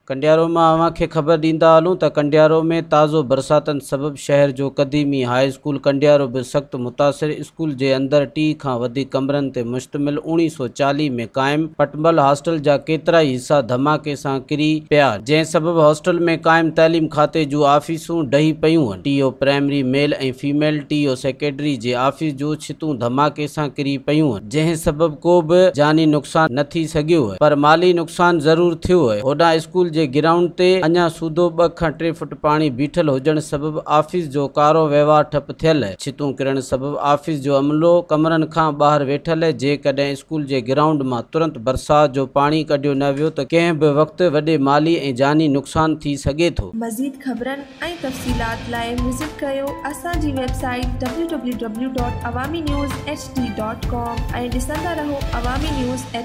ڪنڊيارو مان اوهان کي خبر ڏيندا هلون ته ڪنڊيارو ۾ تازو برساتن سبب شهر جو قديمي هاء اسڪول ڪنڊيارو به سخت متاثر، اسڪول جي اندر 30 کان وڌيڪ ڪمرن تي مشتمل 1940 ۾ قائم پٽمل هاسٽل جا ڪيترائي حصا ڌماڪي سان ڪري پيا، جنهن سبب هاسٽل ۾ قائم تعليم کاتي جون آفيسون ڊهي پيون، T O primary male ۽ female, T O secondary جي آفيس جون ڇتون ڌماڪي سان ڪري پيون، جنهن سبب ڪو به جاني نقصان نه ٿي سگهيو پر مالي نقصان ضرور ٿيو. هوڏانهن اسڪول جي گرائونڊ تي اڃا سوڌو 2 کان 3 فٽ پاڻي بيٺل هجڻ سبب آفيس جو ڪارو وهنوار ٺپ ٿيل، ڇتون ڪرڻ سبب آفيس جو عملو ڪمرن کان ٻاهر ويٺل، جيڪڏهن اسڪول جي گرائونڊ مان ترنت برسات جو پاڻي ڪڍيو نه ويو ته ڪنهن به وقت وڏي مالي ۽ جاني نقصان ٿي سگهي ٿو. مزيد خبرن ۽ تفصيلات لاء وزٽ ڪريو اسان جي web site www.awaminews hd.com ۽ ڏسندا رهو عوامي نيوز ايڇ.